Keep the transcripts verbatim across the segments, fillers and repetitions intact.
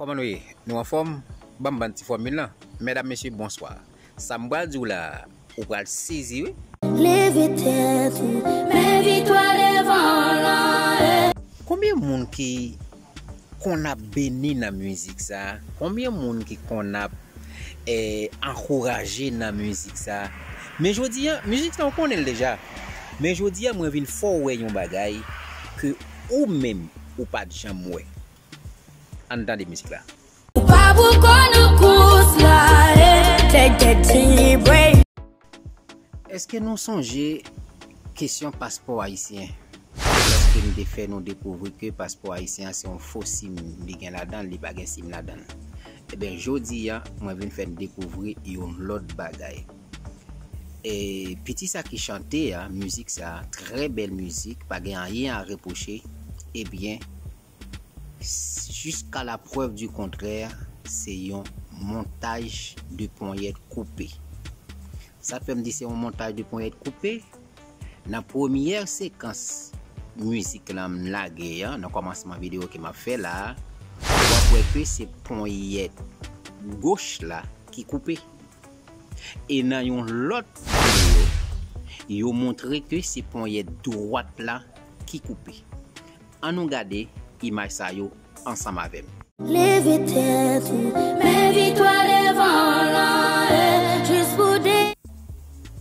Kòman nou ye? Nou anfòm? Ban m bann ti fòmil lan. Medam, mesye, bonswa. Sa m pral di w la a, ou pral sezi, wi. Leve tèt ou, men viktwa devan w lan. Konbyen moun ki konn ap beni nan mizik sa a? Konbyen moun ki konn ap eh, ankouraje nan mizik sa a? Men jodi a, mizik sa ou konnen l deja. Men jodi a, mwen vin fè w wè yon bagay ke ou menm ou pa t janm wè. Ann tande mizik la. Ou pa pou kò nan kous la, eh. Take that T break. Èske nou sonje kesyon paspò ayisyen? Lòske m te fè nou dekouvri ke paspò ayisyen an se yon fo sim li gen ladan l, li pa gen sim ladan l. Ebyen, jodi a, mwen vin fè n dekouvri yon lòt bagay. E piti sa ki chante a, mizik sa, trè bèl mizik, pa gen anyen a repwoche. Ebyen, jiska la preuve du contraire, se yon montaj de ponyèt koupe. Sa k fè m di se yon montaj de ponyèt koupe? Nan premyè sekans mizik lan m lage a, nan kòmansman videyo ke m ap fè la a, w ap wè ke se ponyèt goch la ki koupe. E nan yon lòt videyo, yo montre ke se ponyèt dwat la ki koupe. Ann nou gade imaj sa yo ansanm avè m. Leve tèt ou, men viktwa devan w lan, eh, jis pou de.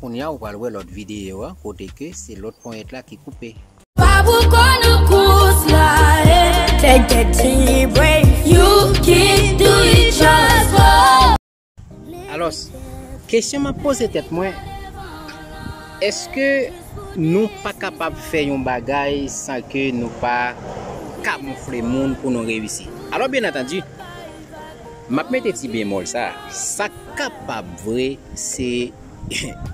Kounye a, ou pral wè lòt videyo a, kote ke se lòt ponyèt la ki koupe. Pa pou kò nan kous la, eh, take that T break, you can do it, just go. Alò, kesyon m ap poze tèt mwen, èske nou pa kapab fè yon bagay san ke nou pa kamoufle moun pou nou reyisi? Alò, byen antandi, m ap mete ti bemòl sa. Sa kapab vre, se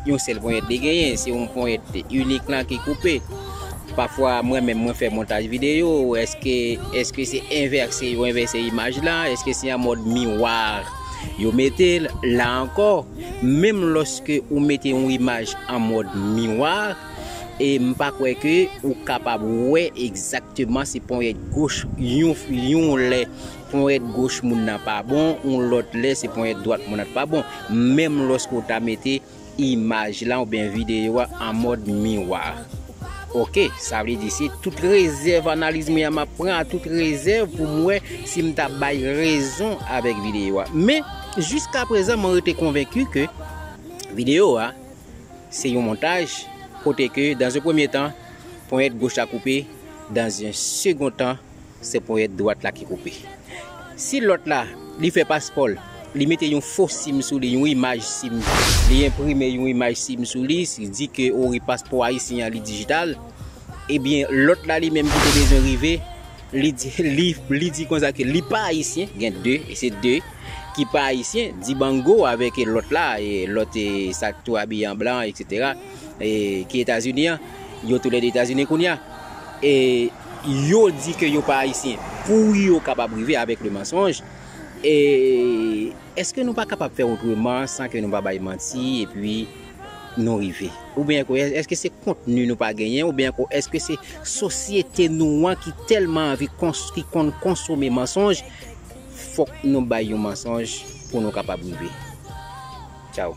yon sèl ponyèt li genyen, se yon ponyèt inik lan ki koupe. Pafwa, mwen menm, mwen fè montaj videyo, èske, èske se envèse, yo envèse imaj la, èske se an mòd miwa yo mete l? La ankò, menm lòske ou mete yon imaj an mòd miwa, e m pa kwè ke ou kapab wè egzakteman se ponyèt goch yon, yon lè ponyèt goch moun nan pa bon, yon lòt lè se ponyèt dwat moun nan pa bon. Menm lòske w ta mete imaj la oubyen videyo a an mòd miwa. Oke, sa vle di se tout rezèv analiz mwen an m ap pran a tout rezèv pou m wè si m ta bay rezon avèk videyo a. Men, jiska prezan, mwen rete konvenki ke videyo a se yon montaj kote ke, dans un premier temps, ponyèt goch la koupe, dans un second temps, se ponyèt dwat la ki koupe. Si lòt la, li fè paspò l, li mete yon fo sim sou li, yon imaj sim, li enprime yon imaj sim sou li, li di ke ori paspò ayisyen an li dijital, ebyen, lòt la li menm ki te bezwen rive, li di, li, li di konsa ke li pa ayisyen, gen de, e se de, ki pa ayisyen, Dibango avèk lòt la, e lòt, e, sa k tou abiye an blan, etsetera, e, ki Etazini an, yo toulède Etazini kounye a. E yo di ke yo pa ayisyen pou yo kapab rive avèk le mansonj. E èske nou pa kapab fè otreman san ke nou pa bay manti epi nou rive? Oubyen ankò, èske se kontni nou pa genyen? Oubyen ankò, èske se sosyete nou an ki tèlman anvi kons-, ki konn konsome mansonj? Fòk nou bay yon mansonj pou nou kapab rive. Tchaw.